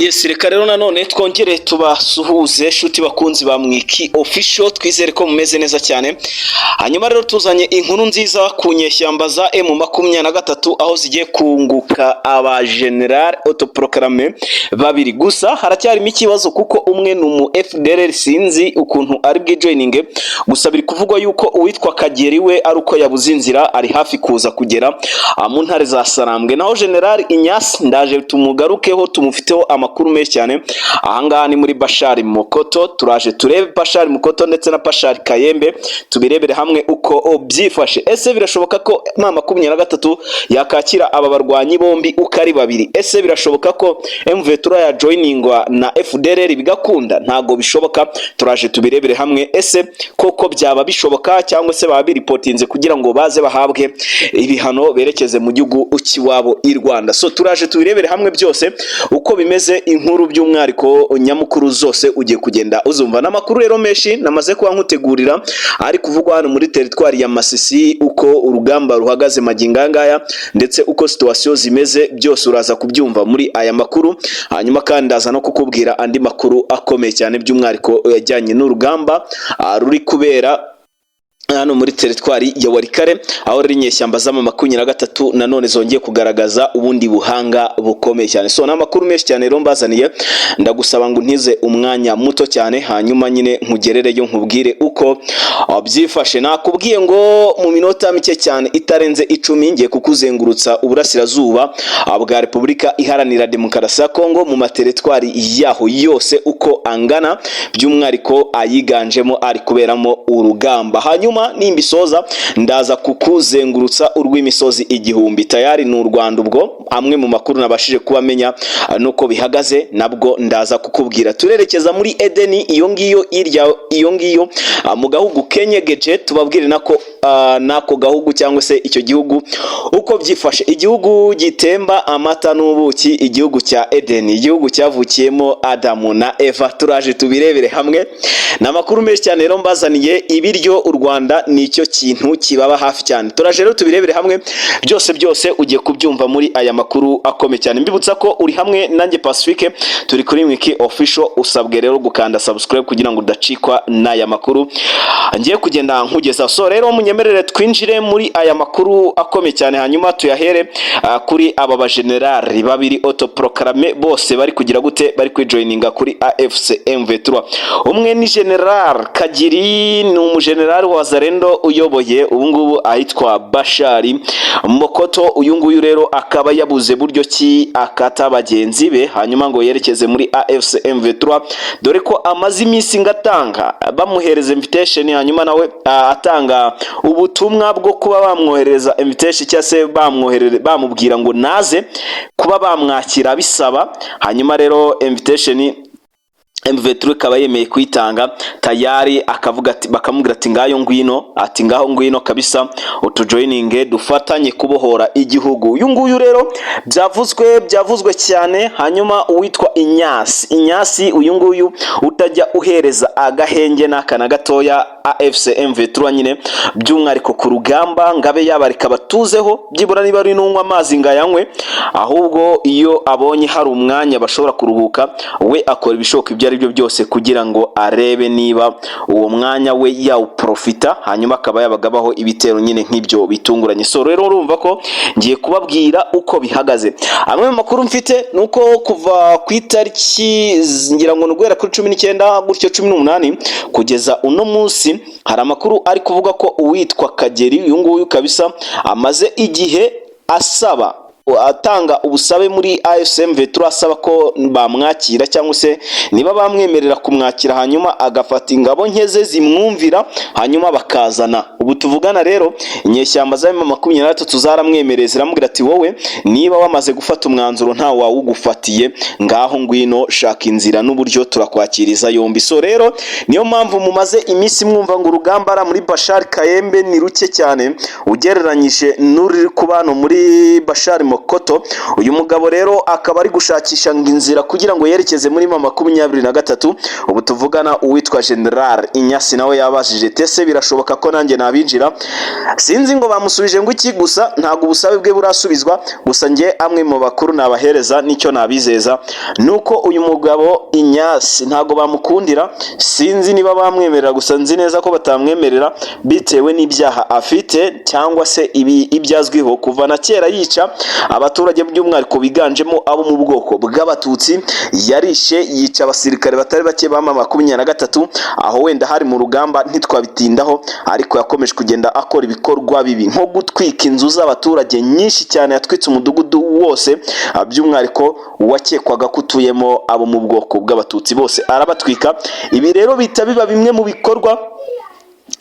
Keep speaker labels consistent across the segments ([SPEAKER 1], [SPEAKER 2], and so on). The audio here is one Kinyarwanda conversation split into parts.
[SPEAKER 1] Yes, reka rero nanone twongere tubasuhuze, shuti bakunzi ba Mwiki Official. Twizere ko mumeze neza cyane. Hanyuma rero tuzanye inkuru nziza ku nyeshyamba za M23, aho zigiye kunguka aba general autoproclamé babiri. Gusa haracyarimo ikibazo kuko umwe ni umu FDLR, sinzi ukuntu ari bwijoininge. Gusa biri kuvugwa yuko uwitwa Kageri we ari uko yabuze inzira, ari hafi kuza kugera mu ntare za Sarambwe. Naho General Inyasi ndaje tumugarukeho, tumufiteho amakuru menshi cyane. Ahangaha ni muri Bashari Mokoto. Turaje turebe Bashari Mokoto ndetse na Bashari Kayembe, tubirebere hamwe uko byifashe. Ese birashoboka ko M23 yakakira aba barwanyi bombi uko ari babiri? Ese birashoboka ko M23 ya joiningwa na FDLR bigakunda? Ntago bishoboka. Turaje tubirebere hamwe. Ese koko byaba bishoboka, cyangwa se baba biripotinze kugira ngo baze bahabwe ibihano, berekeze mu gihugu cy'iwabo i Rwanda? So turaje tubirebere hamwe byose uko bimeze. Inkuru by'umwihariko nyamukuru zose ugiye kugenda uzumva n'amakuru rero menshi namaze kuba nkutegurira ari kuvugwa hano muri teritwari ya Masisi, uko urugamba ruhagaze magingo aya ngaya, ndetse uko situation zimeze, byose uraza kubyumva muri aya makuru. Hanyuma kandi ndaza no kukubwira andi makuru akomeye cyane, by'umwihariko yajyanye n'urugamba ruri kubera hano muri teritwari ya Walikale, aho rero inyeshyamba z'ama 23 nanone zongeye kugaragaza ubundi buhanga bukomeye cyane. So ni amakuru menshi cyane rero mbazaniye. Ndagusaba ngo untize umwanya muto cyane, hanyuma nyine nkugerereyo nkubwire uko byifashe. Nakubwiye ngo mu minota mike cyane itarenze 10 ngiye kukuzengurutsa uburasirazuba bwa Repubulika Iharanira Demokarasi ya Kongo, mu materitwari yaho yose uko angana, by'umwihariko ayiganjemo ari kuberamo urugamba. Hanyuma nimbisoza ndaza kukuzengurutsa urw'imisozi igihumbi, tayari ni u Rwanda. Ubwo amwe mu makuru nabashije kuba menya nuko bihagaze nabwo ndaza kukubwira. Turerekeza muri Edeni iyo ngiyo irya iyo ngiyo, mu gahugu kenyegeje, tubabwire nako nako gahugu cyangwa se icyo gihugu uko byifashe, igihugu gitemba amata n'ubuki, igihugu cya Edeni, igihugu cyavukiyemo Adamu na Eva. Turaje tubirebere hamwe. Ni amakuru menshi cyane rero mbazaniye. Ibiryo, u Rwanda nicyo kintu kibaba hafi cyane. Turaje rero tubirebere hamwe byose byose, ugiye kubyumva muri aya makuru akomeye cyane. Mbibutsa ko uri hamwe nanjye Pacifique, turi kuri Wiki Official. Usabwe rero gukanda subscribe kugira ngo udacikwa n'aya makuru ngiye kugenda nkugeza. So rero munyemerere twinjire muri aya makuru akomeye cyane, hanyuma tuyahere kuri aba bajenerali babiri autoproclamé bose bari kugira gute, bari kwijoininga kuri AFC M23. Umwe ni General Kagiri, ni umujenerali wa Wazalendo uyoboye ubu ngubu ahitwa Bashari Mokoto. Uyu nguyu rero akaba yabuze buryo ki akata bagenzi be hanyuma ngo yerekeze muri AFC M23, dore ko amaze iminsi ngatanga bamuhereza invitation, hanyuma nawe atanga ubutumwa bwo kuba bamwoherereza invitation cyangwa se bamwoherere, bamubwira ngo naze kuba bamwakira bisaba. Hanyuma rero invitation M23 ikaba yemeye kuyitanga tayari, akavuga ati, bakamubwira ati ngayo ngwino, ati ngaho ngwino kabisa utujoininge dufatanye kubohora igihugu. Uyu nguyu rero byavuzwe cyane. Hanyuma uwitwa Inyasi, Inyasi uyu nguyu utajya uhereza agahenge n'aka na gatoya AFC M23 nyine, by'umwihariko ku rugamba, ngabe yabareka batuzeho byibura niba ari n'unywa amazi ngo ayanywe, ahubwo iyo abonye hari umwanya bashobora kuruhuka, we akora ibishoboka ibyo ari byo byose kugira ngo arebe niba uwo mwanya we yawuprofita, hanyuma akaba yabagabaho ibitero nyine nk'ibyo bitunguranye. So rero urumva ko ngiye kubabwira uko bihagaze. Amwe mu makuru mfite ni uko kuva ku itariki, ngira ngo ni uguhera kuri 19 gutyo, 18 kugeza uno munsi, hari amakuru ari kuvuga ko uwitwa Kageri uyu nguyu kabisa amaze igihe asaba, atanga ubusabe muri AFC M23, asaba ko bamwakira cyangwa se niba bamwemerera kumwakira, hanyuma agafata ingabo nke ze zimwumvira, hanyuma bakazana. Ubu tuvugana rero inyeshyamba za M23 zaramwemereye, ziramubwira ati wowe niba wamaze gufata umwanzuro nta wawugufatiye, ngaho ngwino, shaka inzira n'uburyo, turakwakiriza yombi. So rero niyo mpamvu mumaze iminsi mwumva ngo urugamba ara muri Bashar Kayembe ni ruke cyane ugereranyije n'uri kuba hano muri Bashar Mokoto. Uyu mugabo rero akaba ari gushakisha ngo inzira kugira ngo yerekeze muri M23. Ubu tuvugana uwitwa General Inyasi nawe yabajije tese birashoboka ko nanjye nabinjiramo? abinjira. Sinzi ngo bamusubije ngo iki, gusa ntabwo ubusabe bwe burasubizwa. Gusa njye amwe mu bakuru nabahereza n'icyo nabizeza nuko uyu mugabo Inyasi ntabwo bamukundira. Sinzi niba bamwemerera, gusa nzi neza ko batamwemerera bitewe n'ibyaha afite cyangwa se ibi ibyazwiho kuva na kera, yica abaturage, by'umwihariko biganjemo abo mu bwoko bw'Abatutsi. Yarishe, yica abasirikare batari bake ba M23. Aho wenda hari mu rugamba, ntitwabitindaho, ariko yakomeje kugenda akora ibikorwa bibi nko gutwika inzu z'abaturage nyinshi cyane. Yatwitse umudugudu wose, by'umwihariko wakekwaga ko utuyemo abo mu bwoko bw'Abatutsi, bose arabatwika. Ibi rero bihita biba bimwe mu bikorwa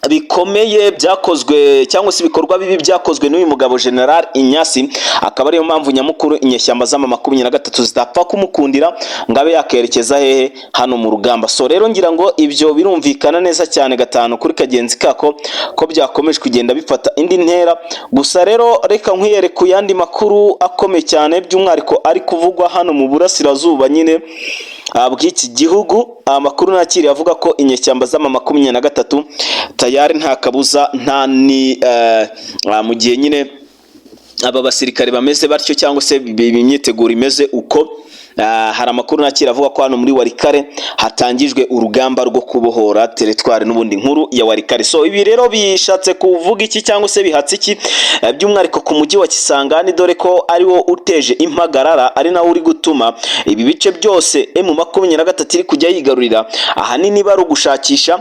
[SPEAKER 1] bikomeye byakozwe cyangwa se ibikorwa bibi byakozwe n'uyu mugabo General Inyasi, akaba ariyo mpamvu nyamukuru inyeshyamba z'ama 23 zidapfa kumukundira ngo abe yakerekeza hehe? Hano mu rugamba. So rero ngira ngo ibyo birumvikana neza cyane, gatanu kuri kagenzi kako, ko byakomeje kugenda bifata indi ntera. Gusa rero reka nkwiyere ku yandi makuru akomeye cyane, by'umwihariko ari kuvugwa hano mu burasirazuba nyine bw'iki gihugu. Amakuru nakiriye avuga ko inyeshyamba z'ama 23 tayari nta kabuza, nta ni mu gihe nyine aba basirikare bameze batyo cyangwa se imyiteguro imeze uko, hari amakuru nakira avuga ko hano muri Walikale hatangijwe urugamba rwo kubohora teritwari n'ubundi nkuru ya Walikale. So ibi rero bishatse kuvuga iki cyangwa se bihatse iki, by'umwihariko ku mujyi wa Kisangani, dore ko ari wo uteje impagarara, ari nawo uri gutuma ibi bice byose M23 iri kujya yigarurira, ahanini bari ugushakisha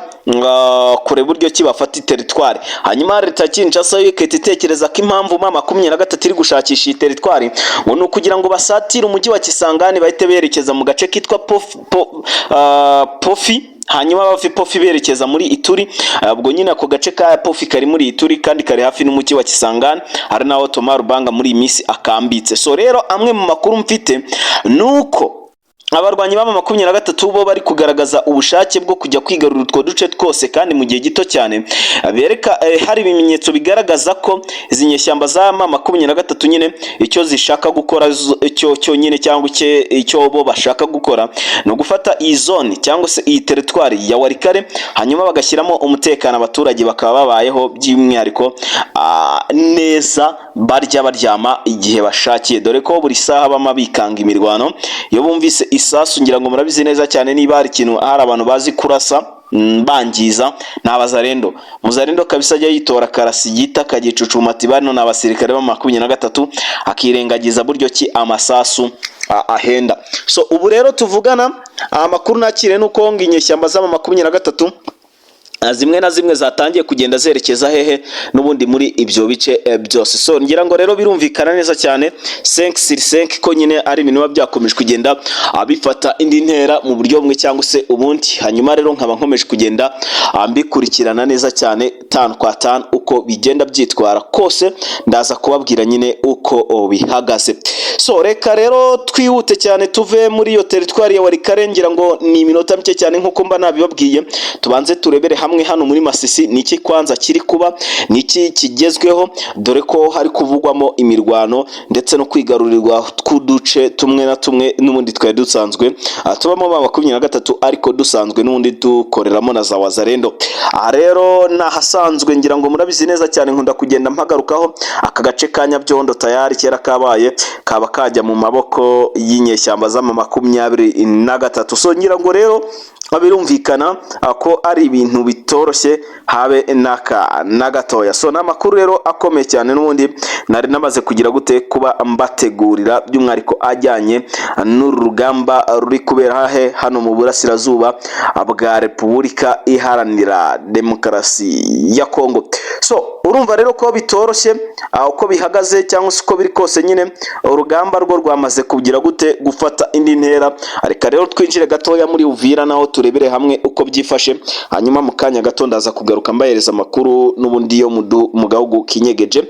[SPEAKER 1] kureba uburyo ki bafata teritwari? Hanyuma leta ya Kinshasa yo igahita itekereza ko impamvu M23 iri gushakisha iyi teritwari ngo ni ukugira ngo basatire umujyi wa Kisangani, bahite berekeza mu gace kitwa Pofi, hanyuma bave Pofi berekeza muri Ituri. Ubwo nyine ako gace ka Pofi kari muri Ituri kandi kari hafi n'umujyi wa Kisangani, hari naho Thomas Lubanga muri iyi minsi akambitse. So rero amwe mu makuru mfite ni uko abarwanyi b'aba 23 bo bari kugaragaza ubushake bwo kujya kwigarurira utwo duce twose kandi mu gihe gito cyane. Bereka hari ibimenyetso bigaragaza ko izi nyeshyamba za M23 nyine icyo zishaka gukora icyo cyonyine cyangwa icyo bo bashaka gukora ni ugufata iyi zone cyangwa se iyi teritwari ya Walikale, hanyuma bagashyiramo umutekano, abaturage bakaba babayeho by'umwihariko neza, barya, baryama igihe bashakiye, dore ko buri saha bama bikanga imirwano iyo bumvise isasu. Ngira ngo murabizi neza cyane, niba hari ikintu, hari abantu bazi kurasa bangiza, ni Abazarendo. Muzarendo kabisa ajya yitora karasi gita akagicucuma, ati bano ni abasirikare ba 23, akirengagiza buryo ki amasasu ahenda. So ubu rero tuvugana, amakuru nakiriye nuko ngo inyeshyamba z'ama 23 zimwe na zimwe zatangiye kugenda zerekeza hehe? N'ubundi muri ibyo bice byose. So ngira ngo rero birumvikana neza cyane 5 sur 5 ko nyine ari ibintu biba byakomeje kugenda bifata indi ntera mu buryo bumwe cyangwa se ubundi. Hanyuma rero nkaba nkomeje kugenda mbikurikirana neza cyane tanu kwa tanu, uko bigenda byitwara kose ndaza kubabwira nyine uko bihagaze. So reka rero twihute cyane tuve muri iyo teritwari ya Walikale. Ngira ngo ni iminota mike cyane nk'uko mba nabibabwiye. Tubanze turebere hamwe hano muri Masisi ni iki kwanza kiri kuba, ni iki kigezweho, dore ko hari kuvugwamo imirwano ndetse no kwigarurirwa tw'uduce tumwe na tumwe n'ubundi twari dusanzwe tubamo ba 23, ariko dusanzwe n'ubundi dukoreramo na za Wazarendo. Aha rero ni ahasanzwe, ngira ngo murabizi neza cyane, nkunda kugenda mpagarukaho. Aka gace ka Nyabyondo tayari kera kabaye kaba kajya mu maboko y'inyeshyamba z'ama 23. So ngira ngo rero birumvikana ko ari ibintu bitoroshye habe n'aka na gatoya. So ni amakuru rero akomeye cyane n'ubundi nari namaze kugira gute kuba mbategurira, by'umwihariko ajyanye n'uru rugamba ruri kubera hahe? Hano mu burasirazuba bwa Repubulika Iharanira Demokarasi ya Kongo. So urumva rero ko bitoroshye uko bihagaze cyangwa se uko biri kose nyine urugamba rwo rwamaze kugira gute? Gufata indi ntera. Reka rero twinjire gatoya muri Uvira naho turebere hamwe uko byifashe, hanyuma mu kanya gato ndaza kugaruka mbahereza amakuru n'ubundi yo mu gahugu kinyegeje.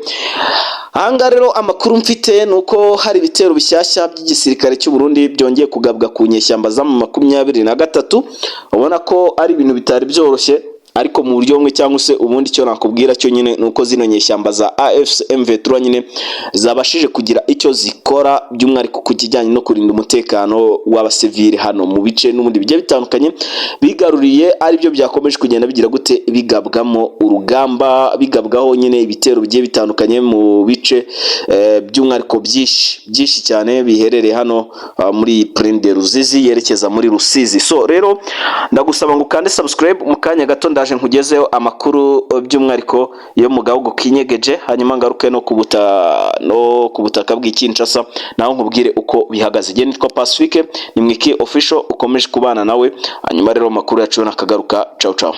[SPEAKER 1] Ahangaha rero amakuru mfite ni uko hari ibitero bishyashya by'igisirikare cy'u Burundi byongeye kugabwa ku nyeshyamba za 23. Ubona ko ari ibintu bitari byoroshye. Ariko mu buryo bumwe cyangwa se ubundi, icyo nakubwira cyo nyine ni uko zino nyeshyamba za AFC M23 nyine zabashije kugira icyo zikora, by'umwihariko ku kijyanye no kurinda umutekano w'abasivili hano mu bice n'ubundi bigiye bitandukanye bigaruriye, aribyo byakomeje kugenda bigira gute, bigabwamo urugamba, bigabwaho nyine ibitero bigiye bitandukanye mu bice by'umwihariko byinshi byinshi cyane biherereye hano muri Plaine de Ruzizi yerekeza muri Rusizi. So rero ndagusaba ngo ukande subscribe. Mu kanya gato ndaje nkugezeho amakuru by'umwihariko yo mu gahugu kinyegeje, hanyuma ngaruke no ku butaka bw'i Kinshasa, naho nkubwire uko bihagaze. Jye nitwa Pacifique, ni Mwiki Official ukomeje kubana nawe. Hanyuma rero amakuru yacu nakagaruka. Ciao ciao.